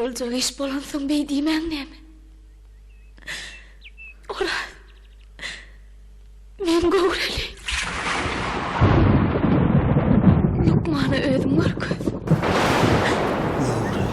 Boljak iş bolansoň beý diýmäň näme? Oraz, men göwreli. Lukmana özüň görkez. Göwreli?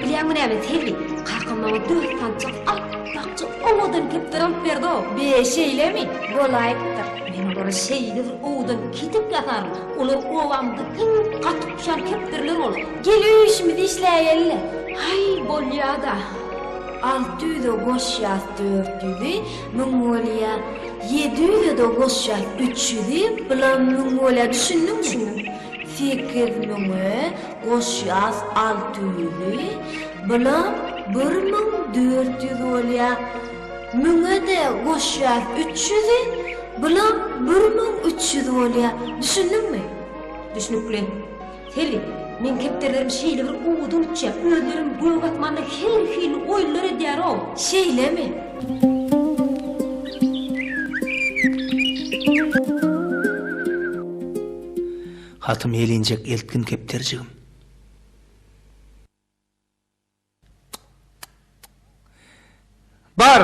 Bilýäňmi näme, Selbi, kakam maňa dört sanjak apbakja owadan kepderi alyp berdi-ow. Be, şeýlemi? Bolaýypdyr. Men olara şeýle bir owadan ketek ýasaryn, olar obamyzda iň gaty uçýan kepderiler bolar. Gel öý işimizi işläýeli-le. Haý, bolýa-da. Alty ýüze goşýas dört ýüzi, müň bolýa. Ýedi ýüze-de goşýas üç ýüzi, bulam müň bolýa. Düşündiňmi? Düşündim. Sekiz müňe goşýas alty ýüzi, bulam 1400 bolýa. Müňe-de goşýas üç ýüzi, bulam 1300 bolýa. Düşündiňmi? Düşnükli. Selbi, meň kepderilerim şeýle bir owadan uçýar, özlerem gök asmanda her hili oýunlar edýär-ow. Şeýlemi? Hatym ýelinjek eltgin kepderjigim. Bar!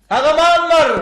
Sag-aman bar!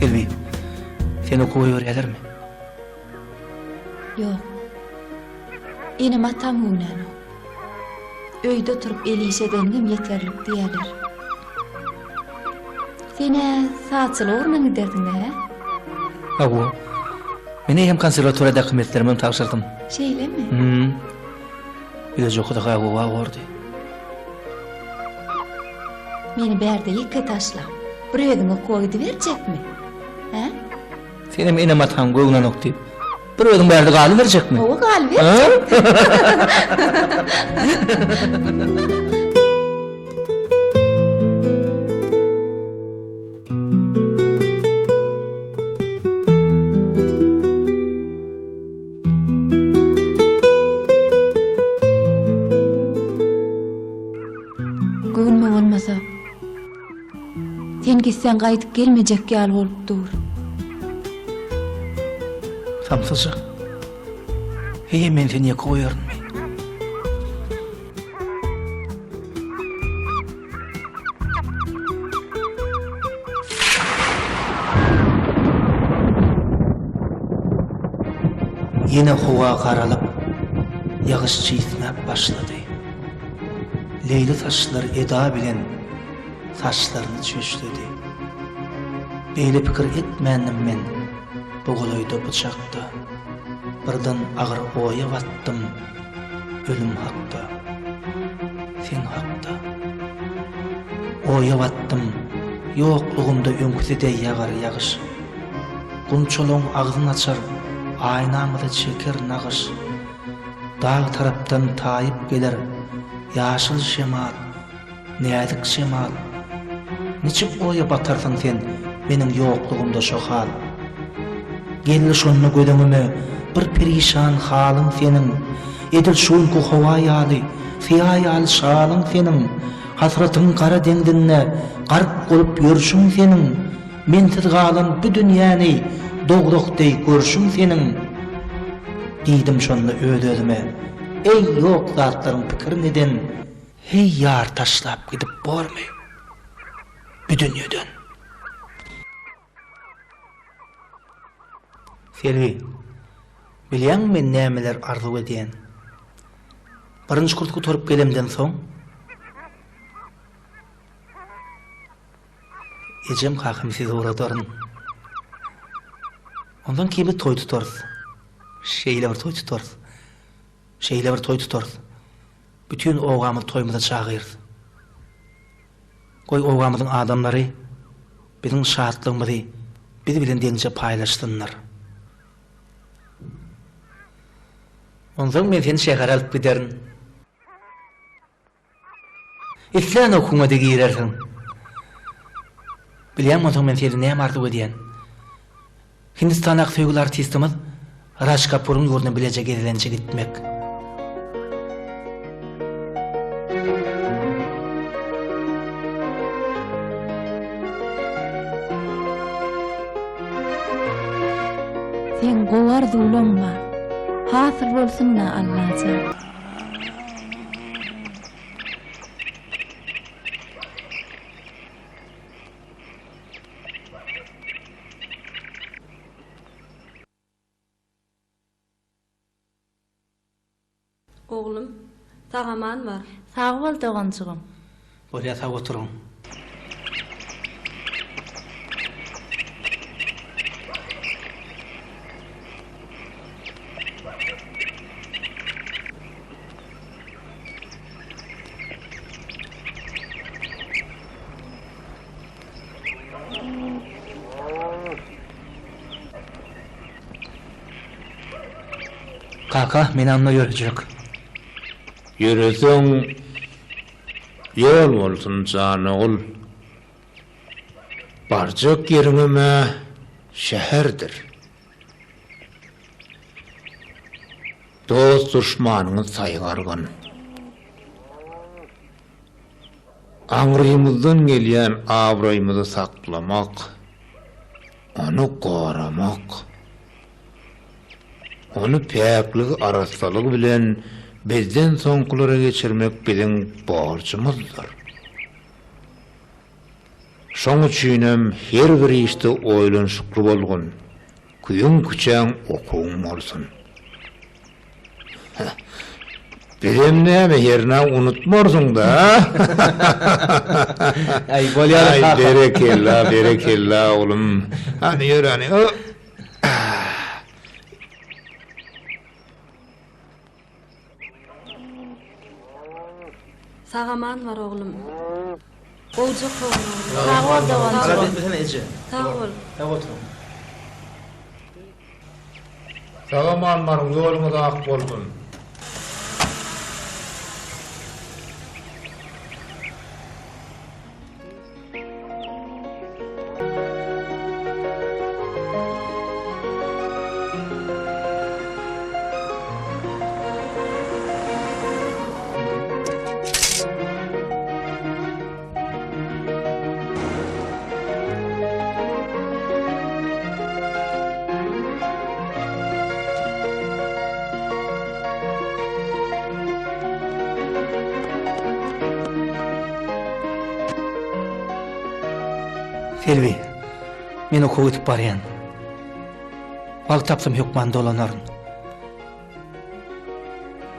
Selbi, seni okuwa ýörýälermi? Ýok. Enem-atam göwnänok. Öýde oturyp el iş edeniňem ýeterlik diýýärler. Sen-ä sazçylyk ugruna giderdiň-dä, hä? Hawa. Men eýýäm konserwatoriýa dokumentlerimem tabşyrdym. Şeýlemi? Hüm. Bileje okudy-ha gowa bordy. Meni bärde ýeke taşlap, bir özüň okuwa gidiberjekmi? Hä? Senem enem-ataň göwnenok diýip, bir özüň bärde galyberjekmi? Hawa, galyberjek. Göwnüme bolmasa, Sen gitseň gaýdyp gelmejek ýaly bolup dur. Samsyjak. Heý, men seni ýeke goýarynmy? Ýene howa garalyp, ýagyş çisňäp başlady. Leýli saçlar eda bilen saçlaryny çöşledi. Beýle pikir etmändim men bu golaýda bu çakda. Birden agyr oýa batdym ölüm hakda, sen hakda. Oýa batdym. Ýoklugymda öňküsi deý ýagar ýagyş. Gunçalaň agzyn açar, aýnamyza çeker nagyş. Dag tarapdan taýyp geler ýaşyl şemal, näzik şemal. Niçik oýa batarsyň sen meniň ýoklugymda şo hal? Geldi şonda göz öňüme bir perişan halyň seniň, Edil şu günki howa ýaly, syýa ýaly şalyň seniň, Hasratyň gara deňzinde gark bolup ýörşüň seniň, Mensiz galan bu dünýäni dowzah deý görşüň seniň. Diýdim şonda öz-özüme, Eý, ýok zatlaryň pikirin eden, Heý, ýar taşlap gidip bormy bu dünýeden? Selbi, bilýäňmi men nämeler arzuw edýän? Birinji kurs gutaryp gelemden soň, ejem kakam sizi ugradaryn. Ondan keyin biz toý tutarys. Şeýle bir toý tutarys. Şeýle bir toý tutarys. Bütin obamyzy toýumyza çagyrys. Goý obamyzyň adamlary biziň şatlygymyzy biz bilen deňje paýlaşsynlar. Onsoň men seni şähere alyp giderin. Islän okuwyňa-da girersiň. Bilýäňmi onsoň men senden näme arzuw edýän? Hindistandaky söýgüli artistimiz Raj Kapuryň ýurduna bileje gezelenje gitmek. Seň gowy arzuwlaň bar. Hasyl bolsun-da Allajan. Oglum, sag-aman bar. Sag bol doganjygym. Bolýa sag oturyň. Kaka, men anna ýörejek. Ýöreseň, ýol bolsun, jan ogul. Barjak ýeriňem-ä şäherdir. Dost-duşmanyňy saýgargyn. Aňrymyzdan gelýän abraýymyzy saklamak, ony goramak, ony päkligi, arassalygy bilen bizden soňkulara geçirmek biziň borjumyzdyr. Şoň üçinem her bir işde oýlanyşykly bolgun, küýüň-küçäň okuwyň bolsun. Bizem näme hernä unutmarsyň-da, a? Aý, bolýar-a, Aý, kaka. berekella, berekella, oglum. Hany, ýör, hany. Sag-aman bar, oglum. Gowja kowun, oglum. Sag bol, doganjygym. Galat etmesene, eje. Sag bol. Sag oturyň. Sag-aman baryň, ýoluňyz ak bolsun! Selbi, men okuwa gidip barýan. Wagt tapsam hökman dolanaryn.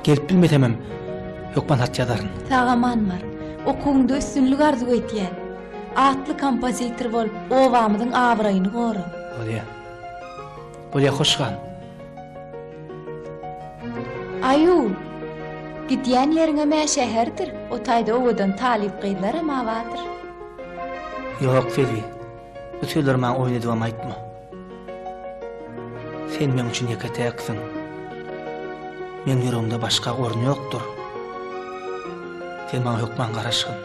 Gelip bilmesemem hökman hat ýazaryn. Sag-aman bar. Okuwyňda üstünlik arzuw edýän. Atly kompozitor bolup, obamyzyň abraýyny gora. Bolýa. Bolýa, hoş gal. Aýu! Gidýän ýeriňem-ä şäherdir, o taýda owadan talyp gyzlaram-a bardyr. Ýok, Selbi, bu sözleri maňa oýun edibem aýtma. Sen meň üçin ýeke-täksiň. Meň ýüregimde başga orun ýokdur. Sen maňa hökman garaşgyn.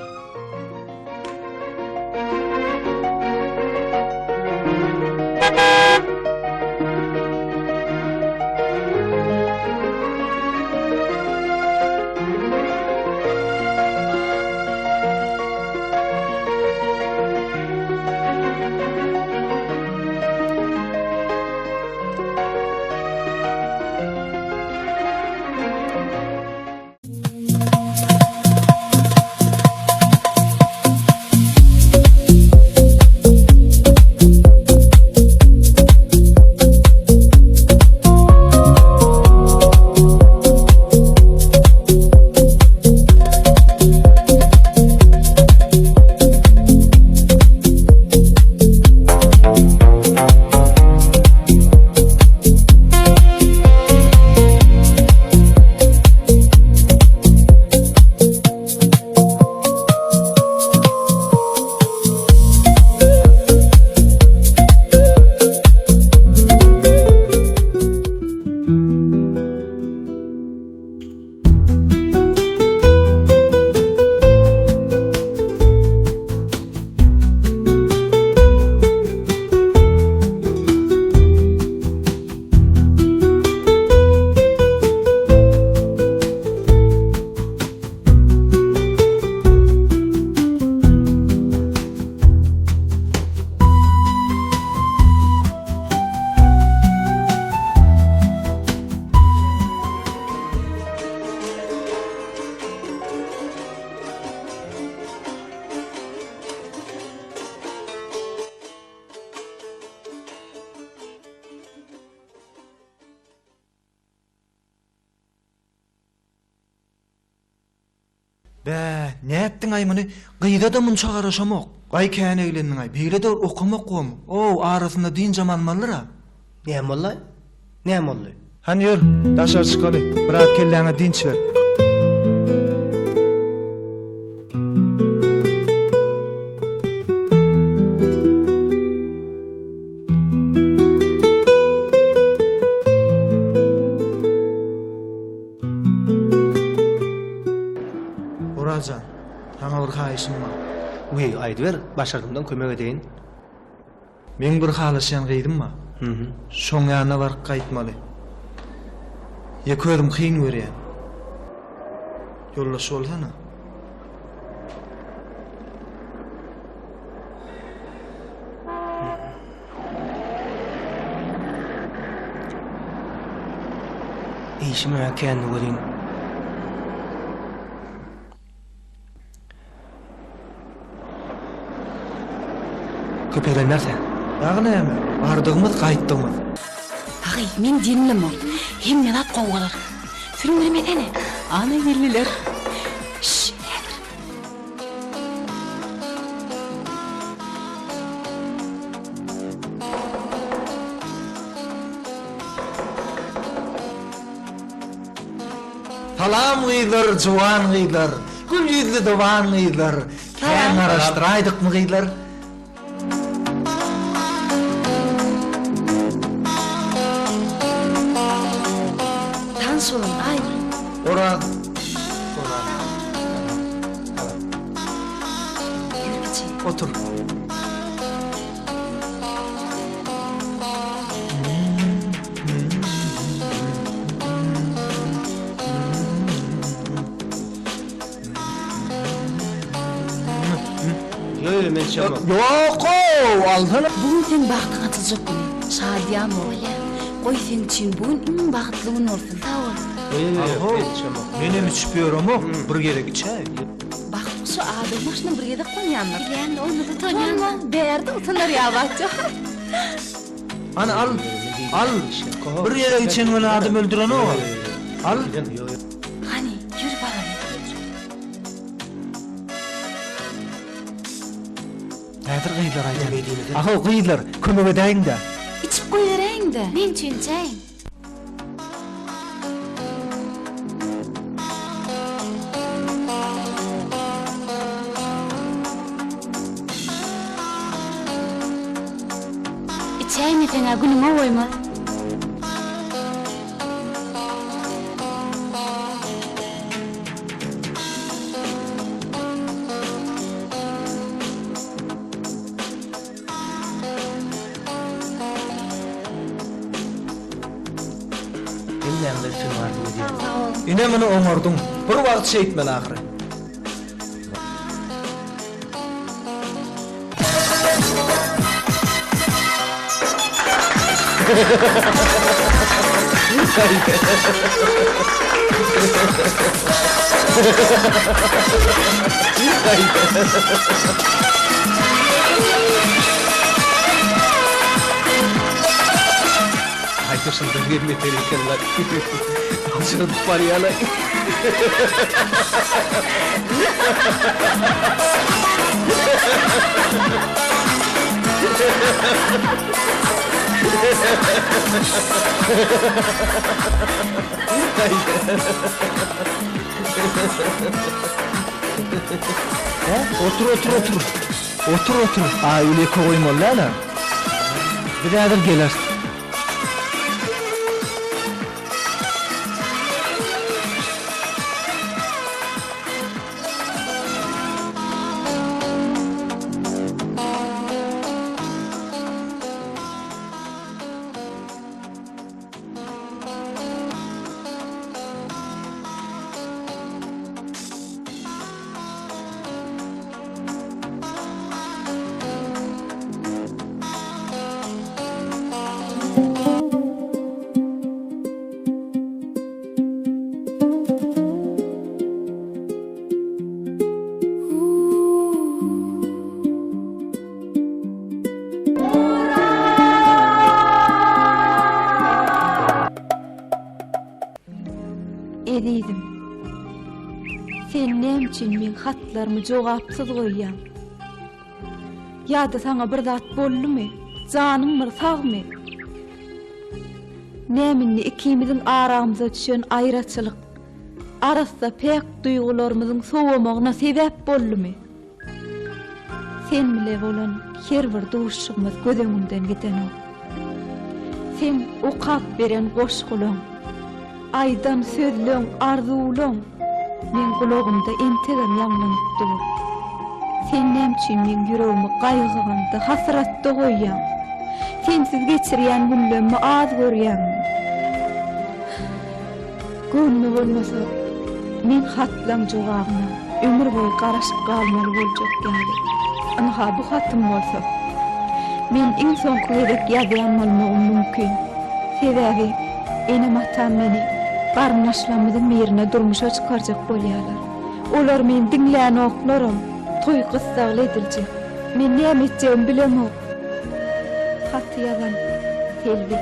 Bä, nätdiň-aý muny? Gyza-da munça garaşamok. Gaý kän eglendiň-aý. Beýle-de bir okamak gowmy? Ow, arasynda dynjam almalydyr-a. Näme boldy-aý? Näme boldy? Hany ýör, daşary çykaly. Biraz kelläňe dynç ber. Oraz jan, saňa bir haýyşym bar. Wiý, aýdyber, başardymdan kömek edeýin. Meň bir halaşýan gyzym bar. Şoň ýanyna baryp gaýtmaly. Ýeke özüm kyn görýän. Ýoldaş bolsana. Işim-ä kändi welin. Köp eglenmerse. Dagy näme, bardygymyz, gaýtdygymyz. Agy, men diýenimem ol. Hemme zat gowy bolar. Sürüňdirmesene. Ana geldiler. Şş, häzir. Salam gyzlar juwan gyzlar gül ýüzli dowan gyzlar kän garaşdyraýdykmy gyzlar. Tanyş boluň Aýgül. Oraz Oraz Salam. Ýör kiçi. Otur. Ýo-ýo, men içemok. Ýok-ow, alsana. Bu gün seň bagtyň açyljak güni. Şadyýan bol. Goý seň üçin bu gün iň bagtly gün bolsun. Sag bol. Ýo-ýo, men içemok. Menem içip ýöremok, bir gezek içäý. Bagt guşy adam başyna bir gezek gonýandyr. Bilýän, onda-da utanýan. Utanma, bärde utanar ýaly zat ýok. Hany al, al. Bir gezek içen güni adam öldürenok. Al. Hany, ýör baraly. Häzir gyzlar aýdar. Ahow gyzlar, kömek edäýiň-dä. Içip goýberäýiň-dä. Meň üçin içäýiň. Beýtmeseň-ä günüňe goýmaz. Hemmäňize üstünlik arzuw edýän. Ine muny oňardyň. Bir wagt şeýtmeli ahyry. Aý şundan gelmeseň eken-laý. Aljyradyp barýan-aý. Otur, otur, otur. Otur, otur. Aýgül ýeke goýmaly däl-ä. Biz häzir geleris. Ezizim, sen näme üçin meň hatlarymy jogapsyz goýýaň? Ýa-da saňa bir zat boldumy? Janyň bir sagmy? Näme indi ikimiziň aramyza düşen aýraçylyk arassa päk duýgularymyzyň sowamagyna sebäp boldumy? Sen bile bolan her bir duşuşygymyz göz öňümden gidenok. Seň okap beren goşgulaň, aýdan sözleň, arzuwlaň meň gulagymda entegem ýaňlanyp dur. Sen näme üçin meň ýüregimi gaýgy-gamda, hasratda goýýaň? Sensiz geçirýän günlemmi az görýäňmi? Göwnüme bolmasa, men hatlaň jogabyna ömür boýy garaşyp galmaly boljak ýaly. Ynha, bu hatym bolsa, men iň soňky gezek ýazýan bolmagym mümkin. Sebäbi enem-atam meni garyndaşlarymyzyň birine durmuşa çykarjak bolýarlar. Olar meni diňlänoklaram, toý gyssagly ediljek. Men näme etjegimi bilemok. Haty ýazan Selbi.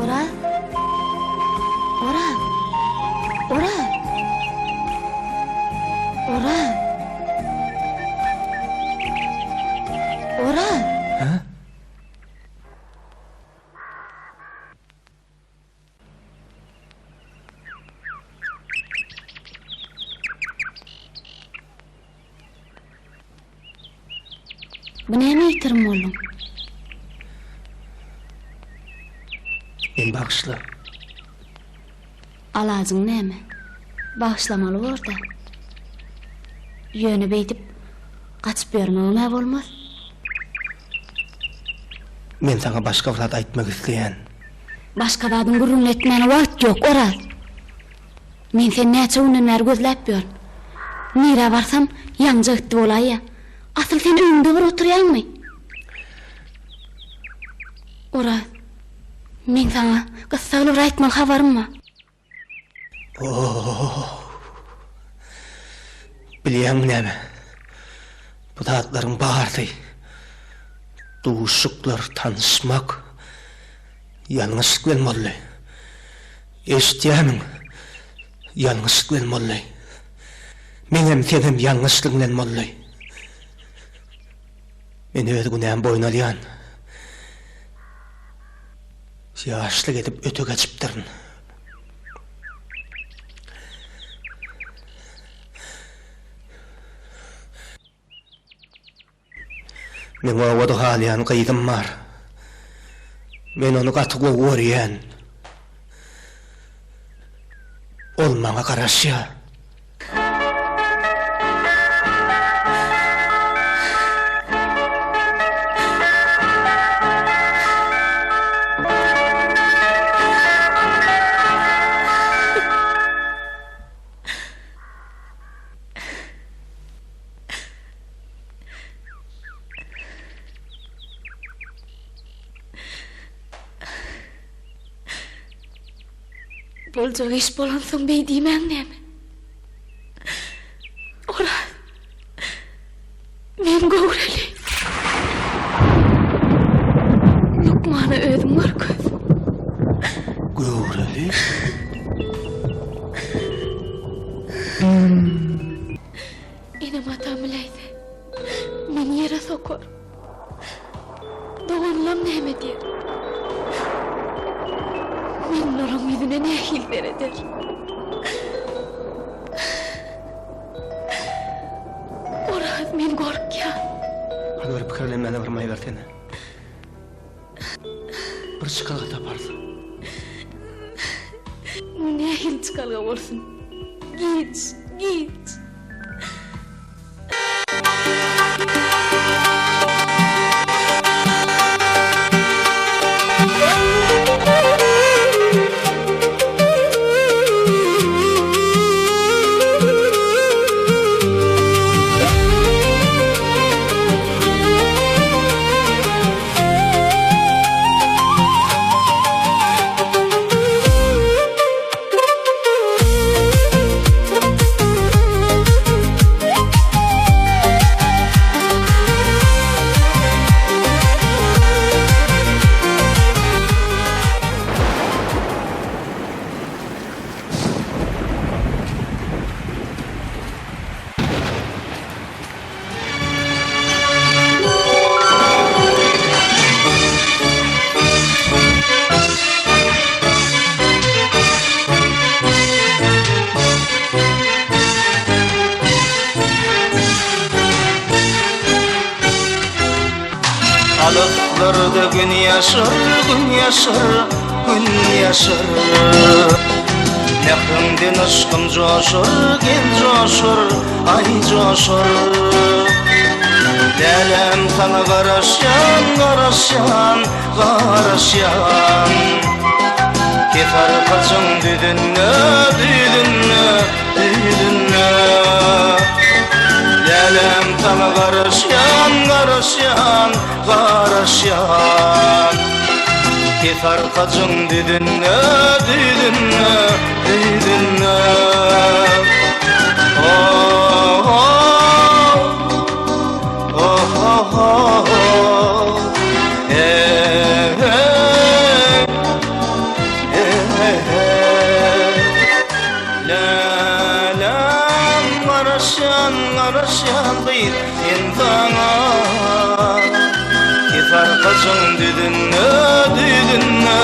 Oraz! Oraz! Oraz! Oraz! Oraz! Hä? Bu näme ýitirim bolduň? Meni bagyşla. Alajyň näme? Bagyşlamaly bor-da. Ýöne beýdip gaçyp ýörmegem-ä bolmaz. Men saňa başga bir zat aýtmak isleýän. Başga zadyň gürrüňini etmäne wagt ýok, Oraz. Men seni näçe günden bäri gözläp ýörün. Nirä barsam, ýaňja gitdi bolaýýa. Asyl sen öýüňde bir oturýaňmy? Oraz, meň saňa gyssagly bir aýtmaly habarym bar. Oh! Bilýäňmi näme? Bu zatlaryň barysy, duşuşyklar, tanyşmak ýalňyşlyk bilen boldy. Eşitýärmiň? Ýalňyşlyk bilen boldy. Meňem, seňem ýalňyşlygyň bilen boldy. Men öz günämi boýun alýan. Ýaşlyk edip öte geçipdirin. Meň obada galýan gyzym bar. Men ony gaty gowy görýän. Ol maňa garaşýar. Boljak iş bolansoň beý diýmäň näme? Oraz, men göwreli. Lukmana özüň görkez. Göwreli? Enem-atam biläýse, meni ýere sokar. Doganlam näme diýer? Men olaryň ýüzüne nähili serederin? Oraz, men gorkýan. Hany bir pikirlenmäne bir maý bersene. Bir çykalga taparsyň. Bu nähili çykalga bolsun? Giç, giç. Alyslarda gün ýaşar, gün ýaşar, gün ýaşar. Mähriňden yşkym joşar, gel joşar, aý joşar. Läläm saňa garaşýan, garaşýan, garaşýan. Kesarkaçyň düzünde, düzünde, düzünde. Läläm saňa garaşýan, garaşýan, garaşýan. Kesarkajyň düzünde, düzünde, düzünde. Oh-oh, oh-oh-oh, eh-eh, eh-eh. Läläm garaşýan, garaşýan gyz men saňa. Kesarkajyň düzünde, düzünde,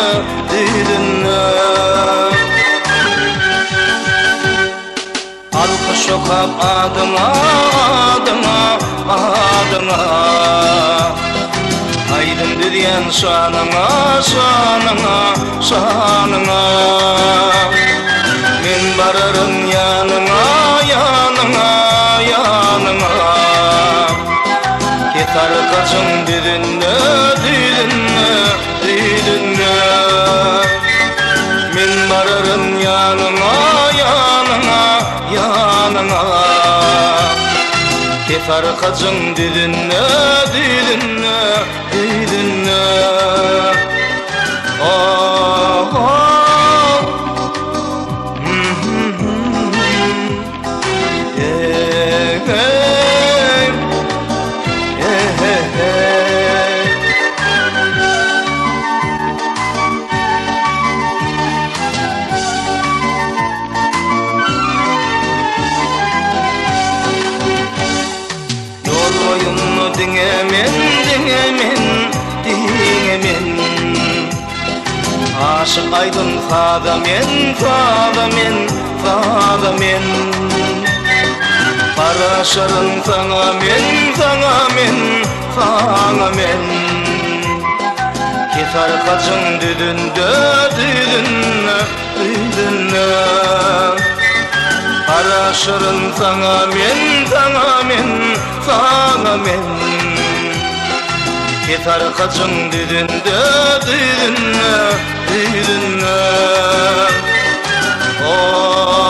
düzünde. Alkyş okap adyňa, adyňa, adyňa. Aýdym düzýän şanyňa, şanyňa, şanyňa. Men bararyn ýanyňa, ýanyňa, ýanyňa. Kesarkajyň düzünde, düzünde, düzünde. Men bararyn ýanyňa, ýanyňa, ýanyňa. Kesarkajyň düzünde, düzünde, düzünde. Oh-oh. Hey-hey. Hey-hey-hey. Ýol boýunda diňe men. Diňe men, diňe men. Aşyk aýdym saza men, saza men, saza men. Garaşaryn saňa men, saňa men, saňa men. Kesarkajyň düzünde, düzünde, düzünde. Garaşaryn saňa men, saňa men, saňa men. Kesarkajyň düzünde, düzünde, düzünde. Oh.